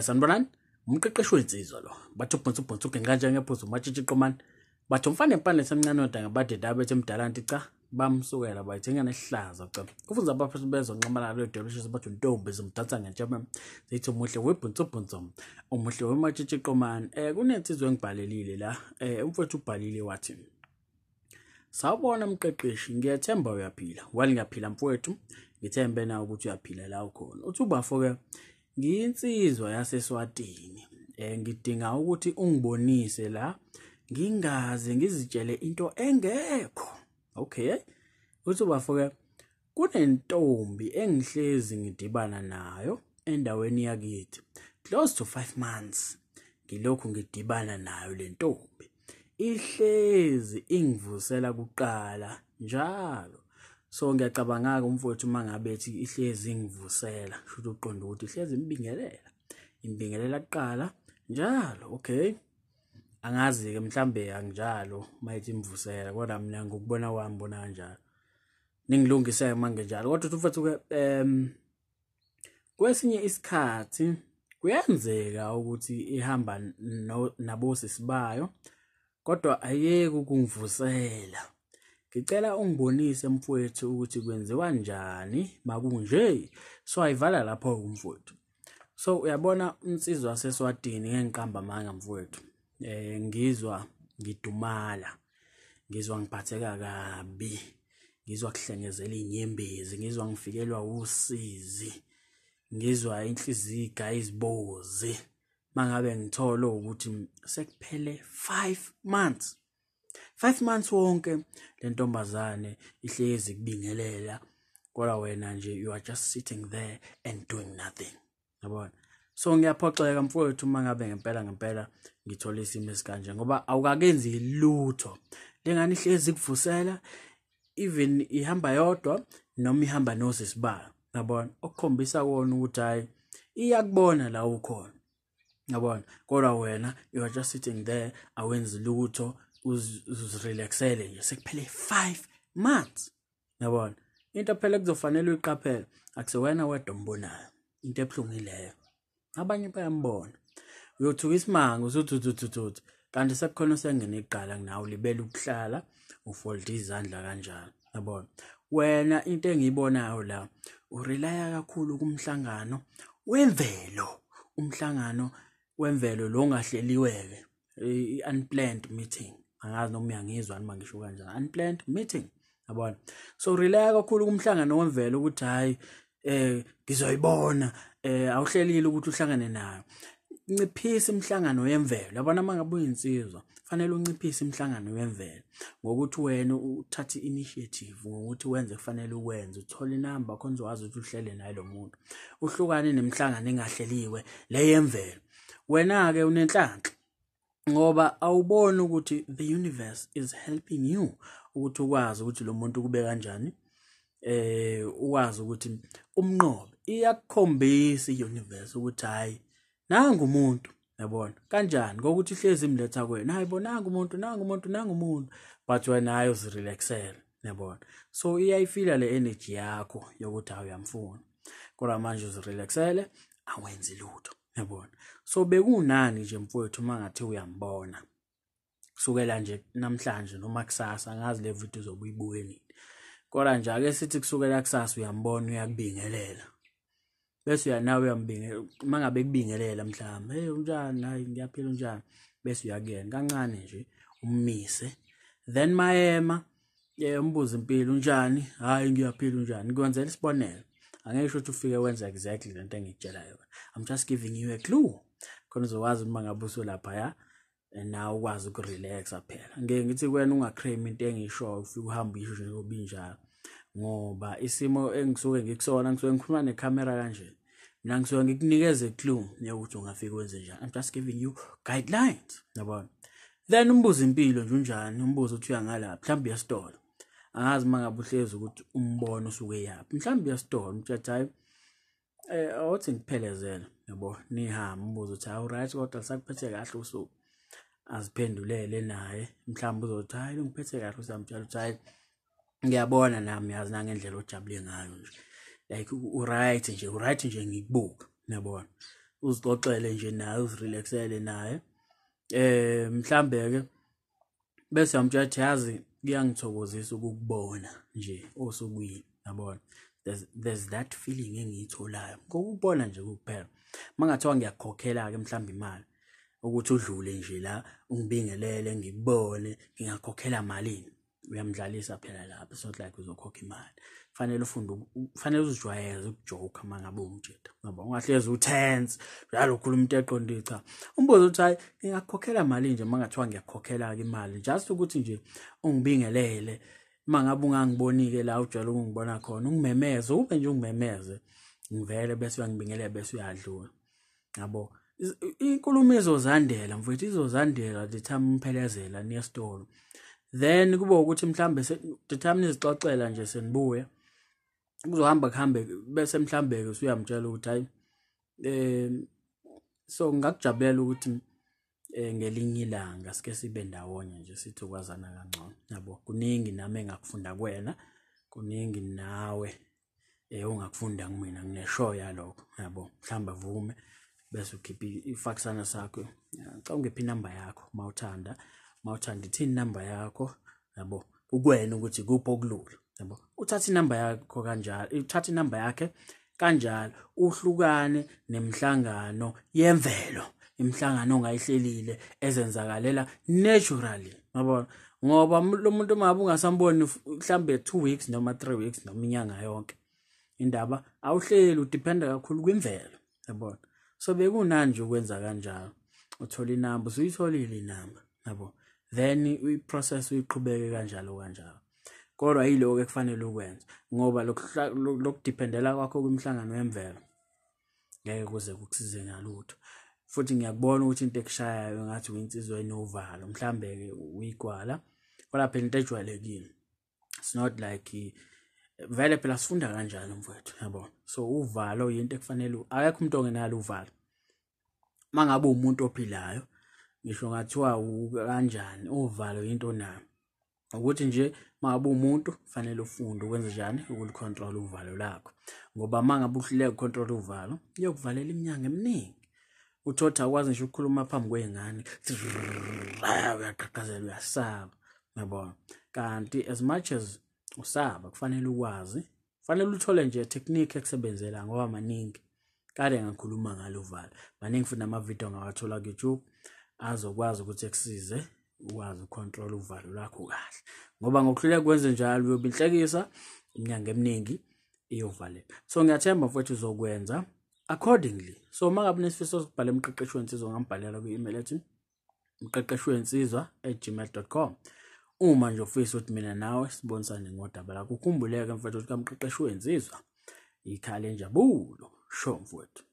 Sanibonani, umqeqeshi wensizwa lo. Bathi ubhonsi ubhonsi ugenqa njengephuzu umatshitshi qomani. Bathi umfana empane semncane odanga badeda bethi emdala nti cha bamsukela bayithenga nehlaza cha. Kufunza abaphathi bezonqamala lo delicious bathi untombi zimdansa ngentshebe. Zithi umuhle webhonsi ubhonsi umuhle wematshitshi qomani. Kunensizwa engibhalelile la. Umfowethu ubhalile wathi sawubona mqeqeshi, ngiyethemba uyaphila. Well, ngiyaphila mfowethu, ngithembe na ukuthi uyaphila la ukhona. Uthi ubafo-ke ngiyinsizwa yaseSwatini. Ngidinga ukuthi ungibonise la ngingaze ngizitshele into engekho. Okay. Uthi ubafo-ke kunentombi engihlezi ngidibana nayo endaweni yakithi. Close to 5 months ngilokhu ngidibana nayo le ntombi. Ihlezi ingivusela kuqala njalo. So ngiyacabanga-ke umfowethu uma ngabe ethi ihlezi ingivusela, shuthi uqonda ukuthi ihlezi imbingelela. Imbingelela kuqala njalo, okay. Angazi-ke mhlambe anginjalo uma ethi imvusela, kodwa mina ngokubona kwami ngibona kanjalo. Ningilungise-ke uma nginjalo. Kodwa uthi umfowethu-ke kwesinye isikhathi kuyenzeka ukuthi ihamba nabosisi bayo, kodwa ayeke ukungivusela. Ngicela ungibonise mfowethu ukuthi kwenziwa njani makunje. So ayivala lapho umfowethu. So uyabona insizwa yaseSwatini, ngeke ngiqamba amanga mfowethu. Ngizwa ngidumala, ngizwa ngiphatheka kabi, ngizwa kuhlengezela inyembezi, ngizwa ngifikelwa usizi, ngizwa inhliziyo igaya izibozi. Mangabe ngithola ukuthi sekuphele 5 months. 5 months wonke le ntombazane ihlezi kubingelela, kodwa wena nje you are just sitting there and doing nothing. Yabona? So ngiyaphoxeka mfowethu uma ngabe ngempela ngempela ngithola isimo esikanje, ngoba awukakenzi lutho. Lengane ihlezi ikuvusela, even ihamba yodwa noma ihamba nosisi bayo. Yabona? Okukhombisa kona ukuthi hayi iyakubona la ukhona. Yabona? Kodwa wena you are just sitting there, awenzi lutho, uzirelaxele nje sekuphele 5 months. Yabona? Into phela kuzofanele uyiqaphele, akusewena wedwa ombonayo. Into ebuhlungu ileyo. Abanye bayambona. Uyothuka isimanga usuthi kanti sekukhona osengene iqala nawe ulibele ukuhlala ufold izandla kanjalo. Yabona? Wena into engiyibonayo la, urelaya kakhulu kumhlangano wemvelo. Umhlangano wemvelo lo ongahleliwe-ke, i-unplanned meeting. Angazi noma uyangizwa noma ngisho kanjani. Unplanned meeting. Yabona? So relaya kakhulu kumhlangano wemvelo ukuthi hayi ngizoyibona, awuhlelile ukuthi uhlangane nayo. Nciphisa imihlangano yemvelo. Yabona uma ngabe uyinsizwa, fanele unciphise imihlangano yemvelo ngokuthi wena uthathe i-initiative, ngokuthi wenze kufanele ukwenze, uthole inamba khona uzokwazi ukuthi uhlele naye lo muntu. Uhlukane nemihlangano engahleliwe le yemvelo. Wena-ke unenhlanhla ngoba awuboni ukuthi the universe is helping you ukuthi ukwazi ukuthi lo muntu kube kanjani, ukwazi ukuthi umnqobe. Iyakukhombisa i-universe ukuthi hayi nangu umuntu. Yabona kanjani? Ngokuthi ihlezi imletha kuwena, hayi bo nangu umuntu, nangu umuntu, nangu umuntu, but wena hayi uzirelaxele. Yabona? So iyayifila le energy yakho yokuthi hayi uyamfuna, kodwa manje uzirelaxele awenzi lutho. Yabona? So bekunani nje mfowethu uma ngathi uyambona kusukela nje namhlanje noma kusasa, angazi le video uzobe uyibuke nini, kodwa nje ake sithi kusukela kusasa uyambona uyakubingelela, bese uya nawe uyambingelela. Uma ngabe kubingelela mhlawumbe, hey unjani, hayi ngiyaphila, unjani, bese uyakuyena kancane nje ummise, then mayema umbuze impilo, unjani, hayi ngiyaphila, unjani. Ngikwenzela isibonelo, angeke ngisho ukuthi ufike wenza exactly lento engikutshela yona. I'm just giving you a clue khona uzokwazi uma ngabe usulaphaya nawe ukwazi ukurelaxa phela. Ngeke ngithi kuwena ungaclaim into engishoyo, ufike uhambe uyisho njengoba injalo, ngoba isimo engisuke ngikusona, ngisuke ngikhuluma nekhamera kanje, mina ngisuke ngikunikeze clue yokuthi ungafika wenze njani. I'm just giving you guidelines. Yabona? Then umbuze impilo nje unjani, umbuze ukuthi uyangalaphi, mhlawumbe uyasitolo. Angazi uma ngabe uhlezi ukuthi umbone usuke yaphi, mhlawumbe uyasitolo, umtshela hayi awuthi ngiphelezele, yabo, nihambe, umbuze ukuthi hayi right kodwa lisakuphethe kahle usuku. Aziphendulele naye, mhlawumbe uzothi hayi ngiphethe kahle, uzamtshela ukuthi hayi ngiyabona nami yazi nangendlela ojabule ngayo nje, like u-right nje, u-right nje ngikubuka. Yabona? Uzixoxele nje naye, uzirelaxele naye. Mhlambe ke bese uyamtshela ukuthi yazi kuyangithokozisa ukukubona nje osukwini, yabona. There's that feeling engiyitholayo ngokubona nje kuphela. Mangathiwa ngiyakukhokhela ke mhlawumbe imali ukuthi udlule nje la ungibingelele ngikubone, ngingakhokhela malini? Uyamdlalisa phela lapho, it's not like uzokhokha imali. Kufanele ufunde, kufanele uzijwayeze ukujoke uma ngabe umjida, ngoba ungahlezi utense njalo ukhuluma into eqondile. Cha, umbuzo uthi hayi ngingakukhokhela mali nje mangathiwa ngiyakukhokhela-ke imali just ukuthi nje ungibingelele. Uma ngabe ungangiboni-ke la ujwayele ukungibona khona, ungimemeze, ube nje ungimemeze ngivele, bese uyangibingelela bese uyadlula, yabo. Inkulumo izozandela mfowethu, izozandela the time umphelezela niye esitolo. Then kube ukuthi mhlambe the time nizixoxela nje senibuya, kuzohamba kuhambe bese mhlambe-ke usuyamtshela ukuthi hayi so ngingakujabulela ukuthi ngelinye ilanga sike sibe ndawonye nje sithi ukwazana kangcono, yabo. Kuningi nami engakufunda kuwena, kuningi nawe ongakufunda kumina, ngineshow yalokho, yabo. Mhlawumbe avume bese ukhipha ifakisana sakho, ngicela ungiphe inamba yakho mawuthanda, mawuthanda ithini inamba yakho, yabo. Kukwena ukuthi kuphi okulula, yabo. Uthatha inamba yakho kanjalo, uthatha inamba yakhe kanjalo, uhlukane nemihlangano yemvelo, imihlangano ongayihlelile ezenzakalela naturally, yabona. Ngoba lo muntu uma ngabe ungasamboni mhlambe 2 weeks noma 3 weeks noma inyanga yonke, indaba awuhleli, udependa kakhulu kwimvelo, yabona. So bekunani ukwenza kanjalo, uthola inamba, usuyitholile inamba, yabo, then i-process uyiqhubeke kanjalo kanjalo. Kodwa yiloko ekufanele ukwenze, ngoba lokudependela kwakho kwimihlangano yemvelo ngeke kuze kukusize ngalutho. Futhi ngiyakubona ukuthi into ekushayayo ngathi uyinsizwa enovalo, mhlambe-ke uyigwala, kodwa phela into ejwayelekile. It's not like vele phela sifunda kanjalo mfowethu, yabo. So uvalo yinto ekufanele, akekho umuntu ongenalo uvalo. Mangabe umuntu ophilayo, ngisho ngathiwa kanjani, uvalo yinto onayo. Ukuthi nje mangabe umuntu kufanele ufunde ukwenza njani ukulicontrol uvalo lakho, ngoba mangabe uhluleka ukucontrol uvalo iyokuvalela iminyango eminingi. Uthotha akwazi ngisho ukukhuluma phambi kwey'ngane, uyaqhaqhazela, uyasaba, yabona. Kanti as much as usaba kufanele ukwazi, kufanele uthole nje technique ekusebenzela, ngoba maningi kade ngakhuluma ngalo uvalo, maningi futhi nama-video ongawathola ku-YouTube azokwazi ukuthi ekusize ukwazi ukucontrol uvalo lwakho kahle, ngoba ngokuhluleka kwenze njalo uyobe inhlekisa, iminyango eminingi iyovaleka. So ngiyathemba mfowethu uzokwenza accordingly. So uma ngabe unesifiso sokubhala emqeqeshi wensizwa, ungambhalela kwi-email ethi mqeqeshi wensizwa@gmail.com. Uma nje ufisa ukuthi mina nawe sibonisane ngodaba lakho, ukhumbuleke mfowethu ukuthi kamqeqeshi wensizwa ikhala enjabulo. Sho mfowethu.